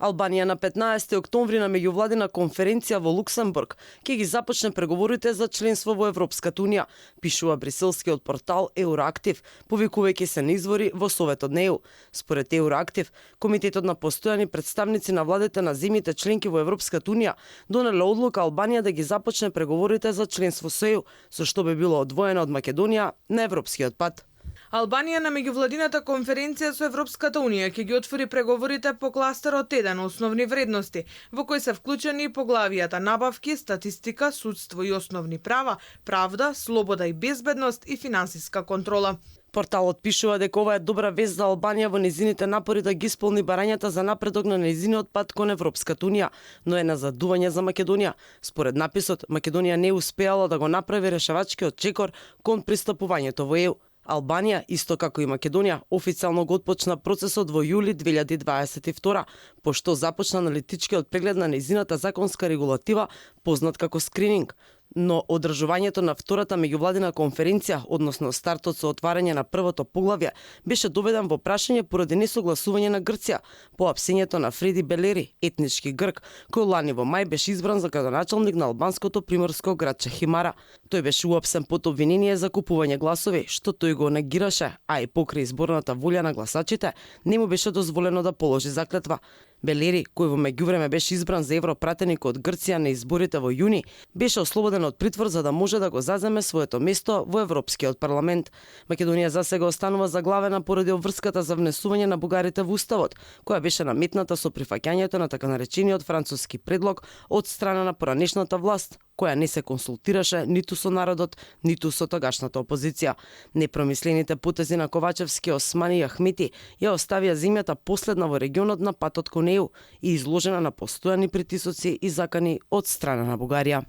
Албанија на 15 октомври на меѓувладина конференција во Луксембург ќе ги започне преговорите за членство во Европската унија, пишува бриселскиот портал Евроактив, повикувајќи се на извори во Советот на ЕУ. Според Евроактив, Комитетот на постојани представници на владите на земјите членки во Европската унија донеле одлука Албанија да ги започне преговорите за членство со ЕУ, со што би било одвоена од Македонија на европскиот пат. Албанија на меѓувладината конференција со Европската унија ќе ги отвори преговорите по кластерот 1 основни вредности, во кои се вклучени поглавијата набавки, статистика, судство и основни права, правда, слобода и безбедност и финансиска контрола. Порталот пишува дека ова е добра вест за Албанија во незините напори да ги исполни барањата за напредок на незиниот пат кон Европската унија, но е назадување за Македонија. Според написот, Македонија не успеала да го направи решавачкиот чекор кон пристапувањето во ЕУ. Албанија, исто како и Македонија, официјално го отпочна процесот во јули 2022, пошто започна аналитичкиот преглед на незината законска регулатива, познат како скрининг. Но одржувањето на втората меѓувладина конференција, односно стартот со отварање на првото поглавје, беше доведен во прашање поради несогласување на Грција по апсењето на Фреди Белери, етнички грк, кој лани во мај беше избран за градоначалник на албанското приморско градче Химара. Тој беше уапсен под обвинение за купување гласови, што тој го негираше, а и покрај изборната волја на гласачите, не му беше дозволено да положи заклетва. Белери, кој во меѓувреме беше избран за европратеник од Грција на изборите во јуни, беше ослободен од притвор за да може да го заземе своето место во Европскиот парламент. Македонија засега останува заглавена поради обврската за внесување на бугарите во уставот, која беше наметната со прифаќањето на така наречениот француски предлог од страна на поранешната власт, која не се консултираше ниту со народот, ниту со тогашната опозиција. Непромислените потези на Ковачевски, Османи и Ахмети ја оставија земјата последна во регионот на патот кон ЕУ и изложена на постојани притисоци и закани од страна на Бугарија.